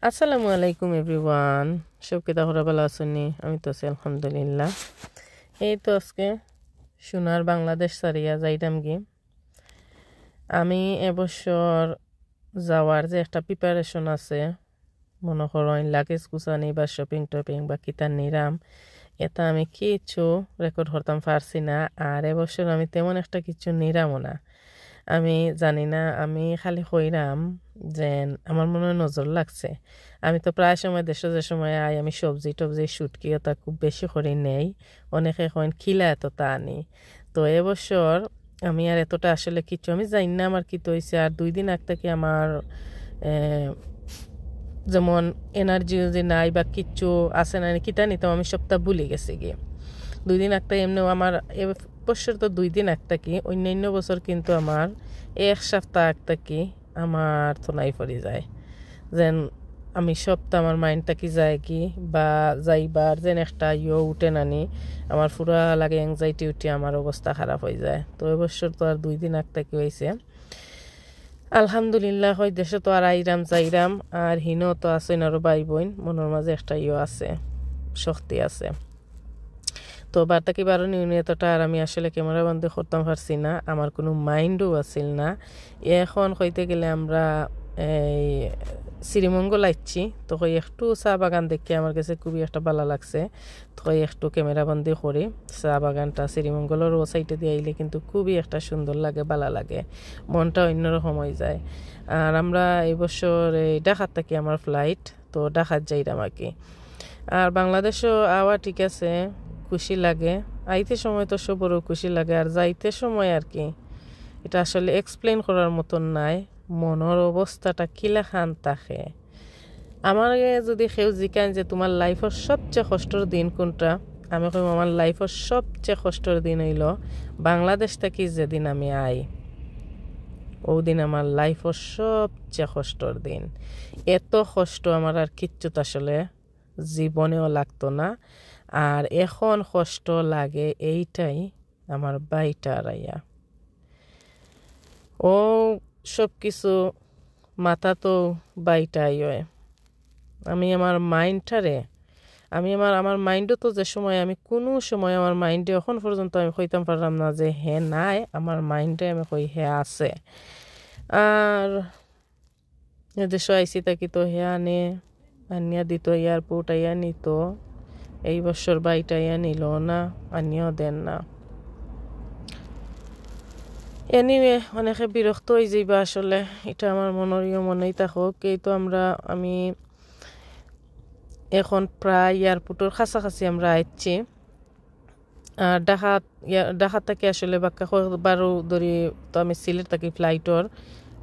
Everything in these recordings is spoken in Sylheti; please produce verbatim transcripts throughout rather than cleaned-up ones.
আসসালামু আলাইকুম এভরিওয়ান। সব কিতা খবর, ভালা আছইন নি? আমি তো আছি আলহামদুলিল্লাহ। এই তো আজকে সোনার বাংলাদেশ ছাড়িয়া যাইতাম গি। আমি এবছর যাওয়ার যে একটা প্রিপারেশন আছে, মনো করইন লাগেজ গুছানি বা শপিং টপিং বা কিতা নিরাম, এটা আমি কিচ্ছু রেকর্ড করতাম পারছি না। আর এবছর আমি তেমন একটা কিচ্ছু নিরামও না। আমি জানি না, আমি খালি কইরাম যে আমার মনে হয় নজর লাগছে। আমি তো প্রায় সময় দেশো যে সময় আই, আমি সবজি টবজি শুটকি ওটা খুব বেশি করি নেই। অনেকে কইন, "কিলা এতটা আনি?" তো এবছর আমি আর এতটা আসলে কিচ্ছু, আমি জানি না আমার কিতা অইছে। আর দুই দিন আগ থাকি আমার, এ, যেমন এনার্জি যে নাই বা কিচ্ছু আছে না, কিতা নিতাম আমি সবটা ভুলি গেছি গিয়া। দুই দিন আগ থাকি এমনিও আমার এ বছর তো দুই দিন আগ থাকি, অন্যান্য বছর কিন্তু আমার এক সপ্তাহ আগ থাকি আমার তো নাই পড়ি যায়, যেন আমি সবটা আমার মাইন্ড থাকি যায় কি বা যাইবার যেন একটা ইয়ে উঠে নানি, আমার পুরা লাগে অ্যাংজাইটি উঠে আমার অবস্থা খারাপ হয়ে যায়। তো এবছর তো আর দুই দিন আগ থাকি অইছে। আলহামদুলিল্লাহ, হয় দেশো তো আর আইরাম যাইরাম, আর হিনো তো আছইন আরো ভাই বইন, মনর মাঝে একটা ইয়ে আছে, শক্তি আছে। তো বার থাকি বারো নিউনি এতটা আর আমি আসলে ক্যামেরা বন্দি করতাম পারছি না, আমার কোনো মাইন্ডও আছিল না। এখন কইতে গেলে আমরা এই শ্রীমঙ্গল আইছি, তো কই একটু চা বাগান দেখে আমার কাছে খুবই একটা ভালা লাগছে, তো কই একটু ক্যামেরা বন্দি করি। চা বাগানটা শ্রীমঙ্গলর ও সাইডে দিয়ে আইলে কিন্তু খুবই একটা সুন্দর লাগে, ভালা লাগে, মনটা অন্যরকম হয়ে যায়। আর আমরা এই বছর এই ঢাকার থাকি আমার ফ্লাইট, তো ঢাকাত যাইরাম আর কি। আর বাংলাদেশো আওয়া ঠিক আছে, খুশি লাগে, আইতে সময় তো সবরও খুশি লাগে, আর যাইতে সময় আর কি, এটা আসলে এক্সপ্লেন করার মতন নাই, মনর অবস্থাটা কিলাখান থাকে। আমারে যদি কেউ জিকাইন যে তোমার লাইফর সবচেয়ে কষ্টর দিন কোনটা, আমি কইম আমার লাইফর সবচেয়ে কষ্টর দিন হইল বাংলাদেশ থাকি যেদিন আমি আই, ওদিন আমার লাইফর সবচেয়ে কষ্টর দিন। এত কষ্ট আমার আর কিচ্ছু তো আসলে জীবনেও লাগতো না। আর এখন কষ্ট লাগে এইটাই, আমার ভাইটা হারাইয়া। ও সব কিছু মাথা তো বাইটাই হয়। আমি আমার মাইন্ডটারে, আমি আমার, আমার মাইন্ডও তো যে সময়, আমি কোনো সময় আমার মাইন্ডে এখন পর্যন্ত আমি কইতাম পারলাম না যে হে নাই, আমার মাইন্ডে আমি কই হে আছে। আর এদেশো আইছি থাকি তো হে আনে, আনিয়া দিত, এয়ারপোর্ট আইয়া নিত। এই বছর বাইটা আইয়া নিল না, আনিয়াও দেন না। এনিওয়ে, অনেকে বিরক্ত হয়ে যাইবা আসলে, এটা আমার মনরও মনেই থাকুক। এই তো আমরা, আমি এখন প্রায় এয়ারপোর্টর কাছাকাছি আমরা আইছি। আর ঢাকা, ইয়া, ঢাকা থাকি আসলে বাক্কা কয়েকবারও ধরি তো আমি সিলেট থাকি ফ্লাইটর।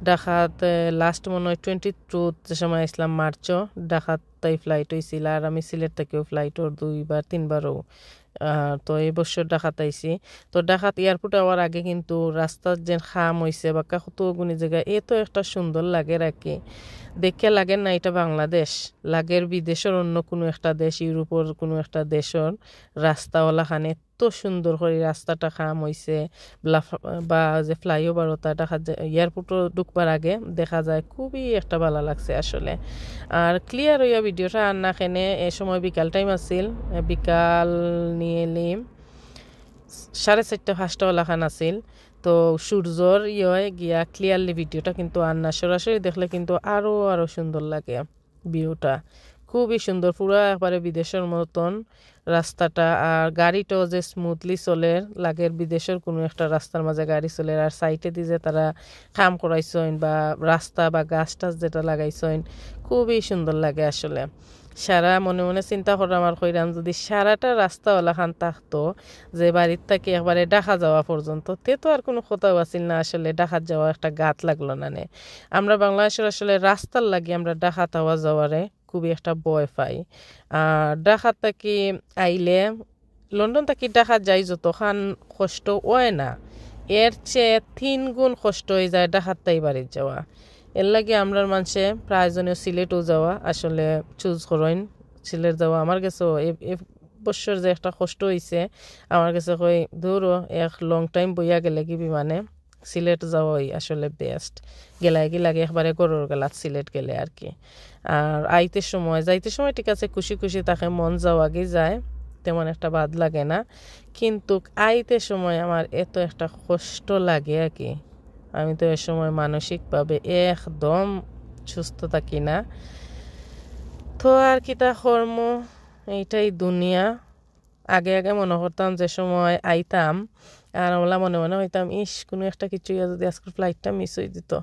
ঢাকাত, এ, লাস্ট মনে হয় টোয়েন্টি টুত যে সময় আসলাম মার্চও, ঢাকাত তাই ফ্লাইট হয়েছিল। আর আমি সিলেট থাকিও ফ্লাইটর দুইবার তিনবারও। আহ, তো এই বছর ঢাকাত আইছি। তো ঢাকাত এয়ারপোর্ট আওয়ার আগে কিন্তু রাস্তার যে খাম হইছে, বাক্কা কত গুণী জায়গা, এ তো একটা সুন্দর লাগে রাখি। দেখে লাগে না এটা বাংলাদেশ, লাগের বিদেশর অন্য কোনো একটা দেশ, ইউরোপর কোনো একটা দেশর রাস্তা ওলাখানে এত সুন্দর করে রাস্তাটা খাম হইছে, ব্লা-, বা যে ফ্লাইওভার ওটা দেখা যায়, এয়ারপোর্টও ঢুকবার আগে দেখা যায়, খুবই একটা ভালা লাগছে আসলে। আর ক্লিয়ার হইয়া ভিডিওটা আর না কেনে, এ সময় বিকাল টাইম আছিল, এ বিকাল নিয়ে এলি সাড়ে চারটা পাঁচটা ওলাখান আছিল। তো সূর্যর ইয়ে গিয়া ক্লিয়ারলি ভিডিওটা কিন্তু আর না, সরাসরি দেখলে কিন্তু আরও আরও সুন্দর লাগে ভিউটা, খুবই সুন্দর, পুরা একবারে বিদেশর মতন রাস্তাটা। আর গাড়িটাও যে স্মুথলি চলের, লাগের বিদেশর কোনো একটা রাস্তার মাঝে গাড়ি চলের। আর সাইডে দি যে তারা কাম করাইছইন বা রাস্তা বা গাছ টাছ যেটা লাগাইছইন, খুবই সুন্দর লাগে আসলে। সারা মনে মনে চিন্তা করলাম আর কইরাম, যদি সারাটা রাস্তা ওলাখান থাকতো, যে বাড়ির থাকি একবারে ঢাকা যাওয়া পর্যন্ত, তে তো আর কোনো কথাও আছিল না আসলে, ঢাকাত যাওয়া একটা গাত লাগলো না নে। আমরা বাংলাদেশর আসলে রাস্তার লাগি আমরা ঢাকাত আওয়া যাওয়ারে খুবই একটা ভয় পাই। আর ঢাকা থাকি আইলে, লন্ডন থাকি ঢাকা যাই যতখান কষ্ট হয় না, এর চেয়ে তিন গুণ কষ্ট হয়ে যায় ঢাকাত তাই বাড়িত যাওয়া। এর লাগি আমরার মানষে প্রায়জনে সিলেটও যাওয়া আসলে চুজ করইন, সিলেট যাওয়া। আমার গেছেও এ, এ বছর যে একটা কষ্ট হইছে, আমার গেছে কই, "ধুরো, এক লং টাইম বইয়া গেলে কি বিমানে, সিলেট যাওয়াই আসলে বেস্ট। গেলায় কি লাগে একবারে ঘরর গেলাত সিলেট গেলে আর কি। আর আইতে সময়, যাইতে সময় ঠিক আছে, খুশি খুশি থাকে, মন যাওয়াগি যায়, তেমন একটা বাদ লাগে না। কিন্তু আইতে সময় আমার এত একটা কষ্ট লাগে আর কি। আমি তো এ সময় মানসিকভাবে একদম সুস্থ থাকি না। তো আর কিতা কর্ম, এইটাই দুনিয়া। আগে আগে মনে করতাম যে সময় আইতাম, আর আমরা মনে মনে হইতাম, "ইস, কোনো একটা কিছু ইয়া যদি আজকের ফ্লাইটটা মিস হয়ে যেত,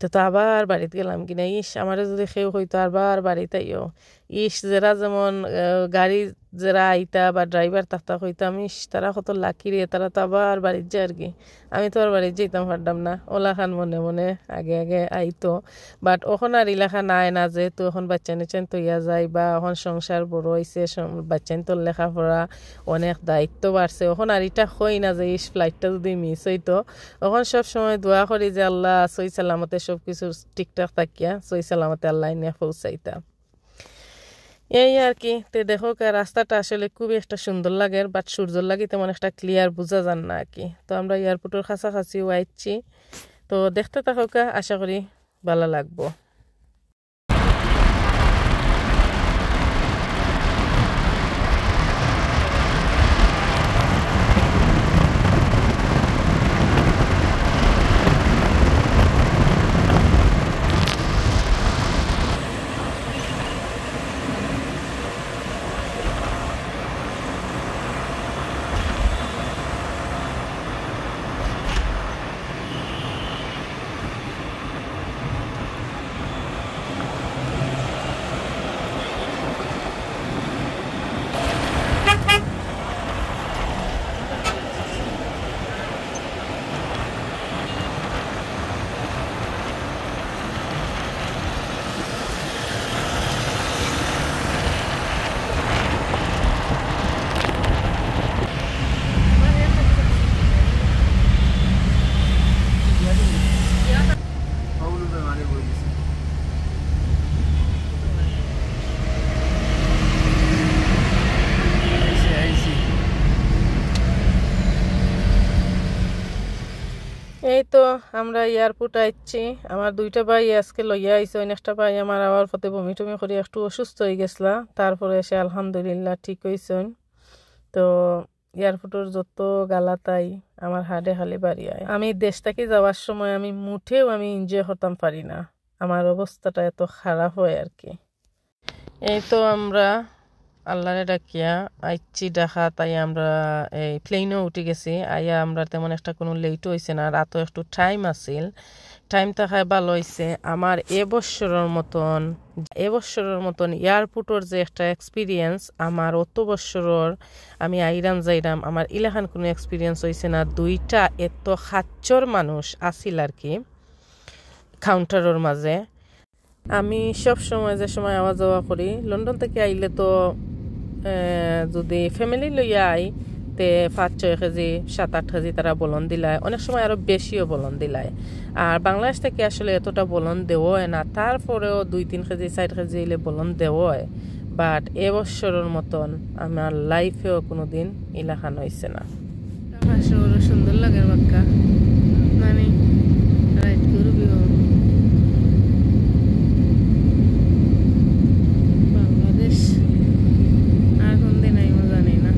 তো তো আবার বাড়িতে গেলাম কিনা, ইস, আমারে যদি কেউ হইতো আরবার বাড়িতে আইও।" ইস, যারা যেমন আহ, গাড়ি যারা আইতা বা ড্রাইভার থাকতা, কইতাম, "ইস, তারা কত লাকি রে, তারা তো আবার বাড়িত যায় আর কি।" আমি তো আর বাড়িত যাইতাম পারতাম না। ওলাখান মনে মনে আগে আগে আইতো, বাট অখন আর ইলাখান আয় না, যেহেতু অখন বাচ্চা নিচ্চান তৈয়া যায় বা অখন সংসার বড় হইছে, সং- বাচ্চাইন্তর লেখাপড়া, অনেক দায়িত্ব বাড়ছে। অখন আর ইটা কই না যে ইস, ফ্লাইটটা যদি মিস হইতো। অখন সব সময় দোয়া করি যে আল্লাহ সই সালামতে সব কিছু ঠিকঠাক থাকিয়া সই সালামতে আল্লাহ নিয়ে পৌঁছাইতা। এই আর কি। তে দেখো কা, রাস্তাটা আসলে খুবই একটা সুন্দর লাগে, বাট সূর্যর লাগি তেমন একটা ক্লিয়ার বোঝা যার না আর কি। তো আমরা এয়ারপোর্টের কাছাকাছিও আইছি, তো দেখতে থাকো কা, আশা করি ভালো লাগবো। এই তো আমরা এয়ারপোর্ট আইছি। আমার দুইটা ভাই আজকে লইয়া আইছইন। একটা ভাই আমার আওয়ার পথে বমি টমি করি একটু অসুস্থ হয়ে গেছলা, তারপরে এসে আলহামদুলিল্লাহ ঠিক হইছইন। তো এয়ারপোর্টর যত গালাতাই আমার হাড়ে খালি বাড়ি আয়। আমি দেশ থাকি যাওয়ার সময় আমি মুঠেও আমি এনজয় করতাম পারি না, আমার অবস্থাটা এত খারাপ হয় আর কি। এই তো আমরা আল্লাহরে ডাকিয়া আইছি ঢাকা, তাই আমরা এই প্লেনও উঠি গেছি। আইয়া আমরা তেমন একটা কোনো লেটও হইছে না, রাতও একটু টাইম আছিল। টাইম থাকায় ভালো হইছে। আমার এ বৎসরর মতন, এ বৎসরর মতন এয়ারপোর্টর যে একটা এক্সপিরিয়েন্স, আমার অত বৎসরর আমি আইরাম যাইরাম, আমার ইলাখান কোনো এক্সপিরিয়েন্স হইছে না। দুইটা এত খাচ্চর মানুষ আছিল আর কি কাউন্টারর মাঝে। আমি সব সময় যে সময় আওয়া যাওয়া করি, লন্ডন থাকি আইলে তো, এ, যদি ফ্যামিলি লইয়া আই, তে পাঁচ ছয় কেজি, সাত আট কেজি তারা বলন দিলায়, অনেক সময় আরো বেশিও বলন দিলায়। আর বাংলাদেশ থাকি আসলে এতটা বলন দেওয়া হয় না, তারপরেও দুই তিন কেজি, চার কেজি হইলে বলন দেওয়া হয়। বাট এ বৎসরর মতন আমার লাইফেও কোনোদিন ইলাখান হইছে না। আকাশ বড় সুন্দর লাগে বাক্কা, মানে রাইত করবি ও। বাংলাদেশ আর কোন দিন আইমু জানি না।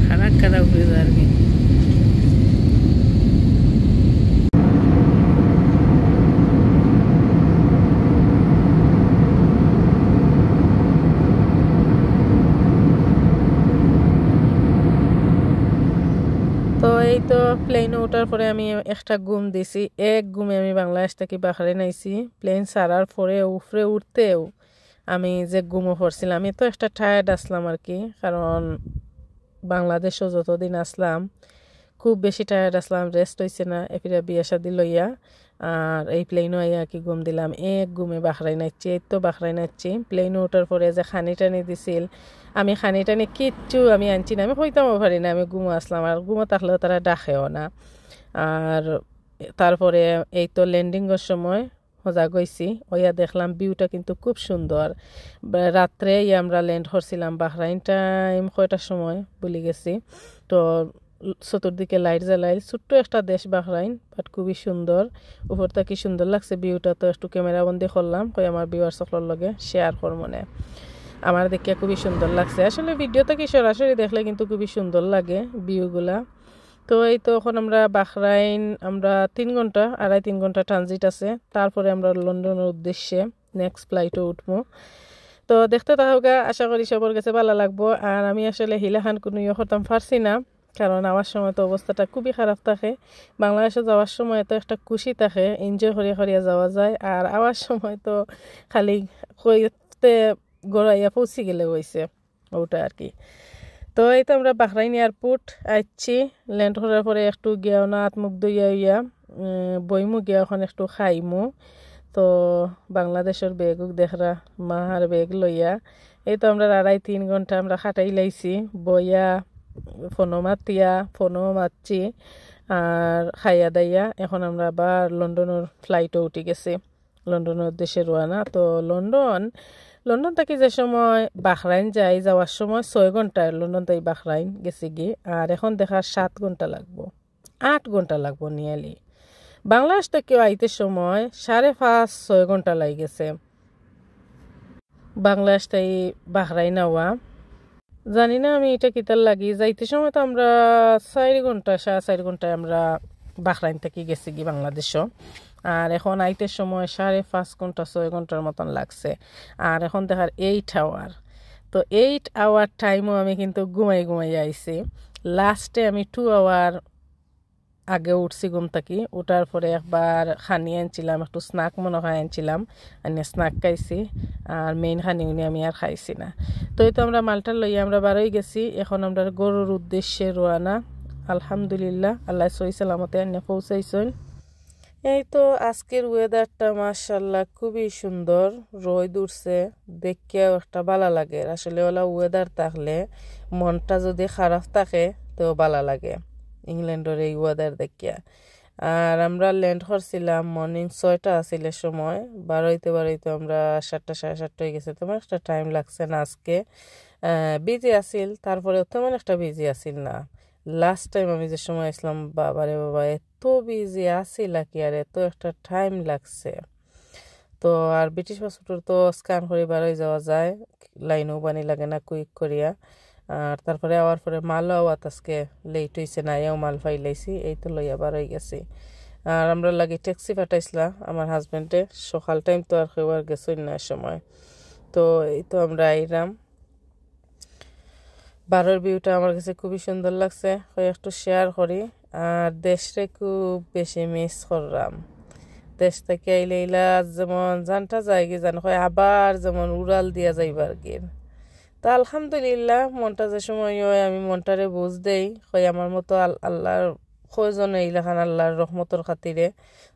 খারাপ খারাপ হয়ে যার কি। তো এই তো প্লেন উঠার পরে আমি একটা ঘুম দিছি, এক ঘুমে আমি বাংলাদেশ থাকি বাহরাইন আইছি। প্লেন ছাড়ার পরে উপরে উঠতেও আমি যে ঘুমো পড়ছিলাম, এত একটা টায়ার্ড আসলাম আর কি, কারণ বাংলাদেশো যতদিন আসলাম খুব বেশি টায়ার্ড আসলাম, রেস্ট হইছে না, এফিরা বিয়া শাদি লইয়া। আর এই প্লেনও আইয়া কি ঘুম দিলাম, এক ঘুমে বাহরাইন আইছি। এই তো বাহরাইন আইছি, প্লেনও উঠার পরে যে খানি টানি দিছিল, আমি খানি টানি কিচ্ছু আমি আনছি না, আমি কইতামও পারি না, আমি ঘুমো আসলাম। আর ঘুমো থাকলেও তারা ডাকেও না। আর তারপরে এই তো ল্যান্ডিংয়ের সময় হজা গইছি, ওইয়া দেখলাম ভিউটা কিন্তু খুব সুন্দর। বা-, রাত্রে ইয়া আমরা ল্যান্ড করছিলাম বাহরাইন, টাইম কয়টার সময় ভুলি গেছি। তো চতুর্দিকে লাইট জ্বালাইল, ছোট্ট একটা দেশ বাহরাইন, বাট খুবই সুন্দর। উপর থাকি সুন্দর লাগছে ভিউটা, তো একটু ক্যামেরা বন্দি করলাম, কই আমার ভিউয়ার্স সকলর লগে শেয়ার করমনে। আমার দেখিয়া খুবই সুন্দর লাগছে। আসলে ভিডিও থাকি সরাসরি দেখলে কিন্তু খুবই সুন্দর লাগে ভিউগুলা। তো এই তো এখন আমরা বাহরাইন, আমরা তিন ঘন্টা, আড়াই তিন ঘন্টা ট্রানজিট আছে, তারপরে আমরা লন্ডনের উদ্দেশ্যে নেক্সট ফ্লাইটও উঠবো। তো দেখতে থাকোগা, আশা করি সবার কাছে ভালা লাগবো। আর আমি আসলে হিলাখান কোনো ইয়ে করতাম পারছি না, কারণ আওয়ার সময় তো অবস্থাটা খুবই খারাপ থাকে। বাংলাদেশো যাওয়ার সময় তো একটা খুশি থাকে, এনজয় করিয়া করিয়া যাওয়া যায়, আর আওয়ার সময় তো খালি কইতে ঘরাইয়া পৌঁছি গেলে হইছে, ওটা আর কি। তো এই তো আমরা বাহরাইন এয়ারপোর্ট আইছি, ল্যান্ড করার পরে একটু গিয়া না হাত মুখ ধুইয়া হইয়া, উম, বইমু গিয়া এখন একটু খাইমু। তো বাংলাদেশর ব্যাগ দেখরা, মার ব্যাগ লইয়া। এই তো আমরা আড়াই তিন ঘন্টা আমরা খাটাই লাইছি, বইয়া ফোনো মাতিয়া, ফোনো মাতছি, আর খাইয়া দাইয়া এখন আমরা আবার লন্ডনের ফ্লাইটও উঠি গেছি, লন্ডনের উদ্দেশ্যে রওয়ানা। তো লন্ডন, লন্ডন থাকি যে সময় বাহরাইন যাই, যাওয়ার সময় ছয় ঘন্টায় লন্ডন থাকি বাহরাইন গেছি গি, আর এখন দেখার সাত ঘন্টা লাগবো, আট ঘন্টা লাগবো নিয়ালি। বাংলাদেশ থাকি আইতে সময় সাড়ে পাঁচ, ছয় ঘন্টা লাগি গেছে বাংলাদেশ থাকি বাহরাইন আওয়া। জানি না আমি এটা কিতার লাগি, যাইতে সময় তো আমরা চার ঘন্টা, সাড়ে চার ঘন্টায় আমরা বাহরাইন থাকি গেছি গি বাংলাদেশো। আর এখন আইতে সময় সাড়ে পাঁচ ঘন্টা, ছয় ঘন্টার মতন লাগছে। আর এখন দেখার এইট আওয়ার, তো এইট আওয়ার টাইমও আমি কিন্তু ঘুমাই ঘুমাই আইছি। লাস্টে আমি টু আওয়ার আগে উঠছি ঘুম থাকি, উঠার পরে একবার খানি আনছিলাম, একটু স্ন্যাক মনে হয় আনছিলাম, আনিয়া স্ন্যাক খাইছি, আর মেইন খানি উনি আমি আর খাইছি না। তো এই তো আমরা মালটা লইয়া আমরা বারোই গেছি, এখন আমরা ঘরর উদ্দেশ্যে রওয়ানা। আলহামদুলিল্লাহ, আল্লাহ সহি সালামতে আনিয়া পৌঁছাইছইন। এই তো আজকের ওয়েদারটা মাশাআল্লাহ খুবই সুন্দর, রোদ উঠছে, দেখিয়াও একটা ভালা লাগে। আসলে ওলা ওয়েদার থাকলে মনটা যদি খারাপ থাকে তো ভালা লাগে ইংল্যান্ডর এই ওয়েদার দেখিয়া। আর আমরা ল্যান্ড করছিলাম মর্নিং ছয়টা আছিল সময়, বারোইতে বারোইতে আমরা সাতটা, সাড়ে সাতটা হয়ে গেছে, তেমন একটা টাইম লাগছে না আজকে। বিজি আছিল, তারপরে তেমন একটা বিজি আছিল না। লাস্ট টাইম আমি যে সময় আসলাম, বাবারে বাবা, এত বিজি আছিল আর কি, আর এত একটা টাইম লাগছে। তো আর ব্রিটিশ পাসপোর্টর তো স্ক্যান করে বারোই যাওয়া যায়, লাইনও বানি লাগে না কুইক করিয়া। আর তারপরে আওয়ার পরে মালও আওয়াত আজকে লেট হইছে না, এও মাল পাইলাইছি, এই তো লইয়া বারোই গেছি। আর আমরা লাগি ট্যাক্সি পাঠাইছিলা আমার হাজবেন্ডে, সকাল টাইম তো আর কেউ আর গেছই না সময়। তো এই তো আমরা আইরাম। বারোর ভিউটা আমার কাছে খুবই সুন্দর লাগছে, কই একটু শেয়ার করি। আর দেশরে খুব বেশি মিস করলাম। দেশ থাকি আইলে ইলা যেমন জানটা যায়গি, জানো, কই আবার যেমন উড়াল দিয়া যাইবার গির। তো আলহামদুলিল্লাহ, মনটা যে সময় হয় আমি মনটারে বুঝ দেই, কই আমার মতো আল-, আল্লাহর কয়জনে ইলাখান আল্লাহর রহমতর খাতিরে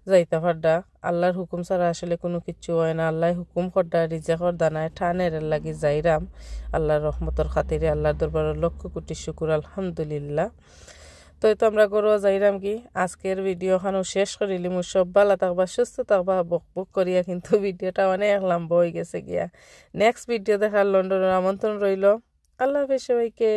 যাইতা পারডা। আল্লাহর হুকুম ছাড়া আসলে কোনো কিচ্ছু হয় না। আল্লাহ হুকুম করডা, রিজেক করডা নাই, টানের লাগি যাইরাম আল্লাহর রহমতর খাতিরে। আল্লাহর দরবারে লক্ষ কোটি শুকুর, আলহামদুলিল্লাহ। তো এই তো আমরা ঘরো যাইরাম কি, আজকের ভিডিও খানো শেষ করিলিমু। সব ভালা থাকবা, সুস্থ থাকবা। বক বক করিয়া কিন্তু ভিডিওটা অনেক লম্বা হয়ে গেছে গিয়া। নেক্সট ভিডিও দেখার লন্ডনের আমন্ত্রণ রইল। আল্লাহ হাফেজ সবাইকে।